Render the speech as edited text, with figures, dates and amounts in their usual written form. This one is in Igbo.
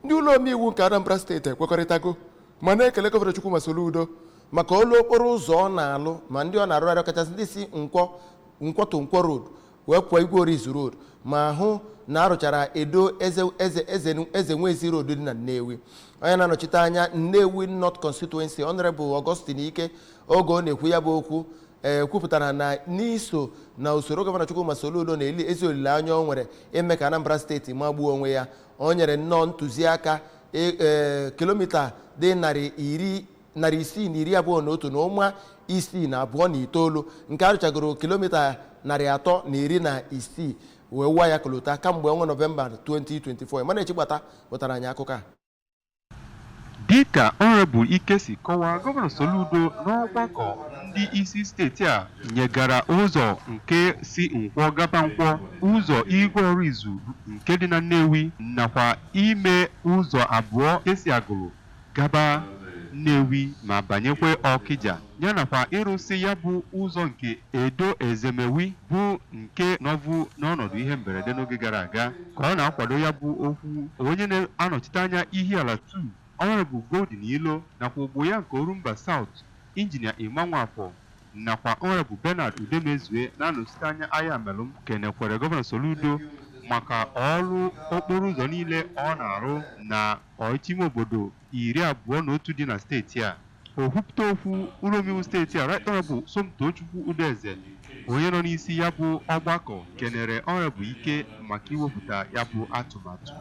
Ndị ụlọ omeiwu nke Anambra Steeti ekwekọrịtago ma na-ekele Gọvanọ Chukwuma Soludo maka ọlụ okporo ụzọ ọ na-alụ, ma ndị ọ na-arụgharị, ọkachasị ndị si Nkwọ, Nkwọ to Nkwọ Road wee pụọ Igwe Orizu Road, ma hụ na arụchara Edo Eze Eze Eze Eze Nwezi Road dị na Nnewi. Onye na-anọchite anya Nnewi North Constituency, Honorable Augustine Ike, oge ọ na-ekwu ya bụ okwu, ee kwupụtara na n'iso na usoro Gọvanọ Chukwuma Soludo na-eli ezi olileanya o nwere ime ka Anambra Steeti magbuo onwe ya, o nyere nnọọ ntụziaka ee kilomita dị 621.69 nke arụchagoro kilomita 316 wee wụọ ya kolota kamgbe ọnwa Nọvemba 2024. Mana Echigbata wetara anyị akụkọ a. Dịka Honorable Ike si kọwaa, Gọvanọ Soludo n'ọgbakọ ndị isi steeti a nyegara ụzọ nke si Nkwọ gaba Nkwọ, ụzọ Igwe Orizu nke dị na Nnewi, nakwa ime ụzọ abụọ esi Agụlụ gaba Nnewi ma banyekwe Ọkịja, ya nakwa ịrụsị ya bụ ụzọ nke Edo Ezemewi bụ nke nọbụ n'ọnọdụ ihe mberede n'oge gara aga. Ka ọ na-akwado ya bụ okwu, onye na-anọchite anya Ihiala 2, Honorable Golden Ilo, nakwa ogbo ya nke Orumba South, Injinia Emma Nwafọ, nakwa Honorable Bernard Udemezue na-anọchite anya Ayamelụm kenekwere Gọvanọ Soludo maka ọrụ okporo ụzọ niile ọ na-arụ na ọchịchị ime obodo 21 dị na steeti a. Okwupụta okwu ụlọ omeiwu steeti a, Right Honorable Somtochukwu Udeze, onye nọ n'isi ya bụ ọgbakọ, kenere Honorable Ike maka iwepụta ya bụ atụmatụ.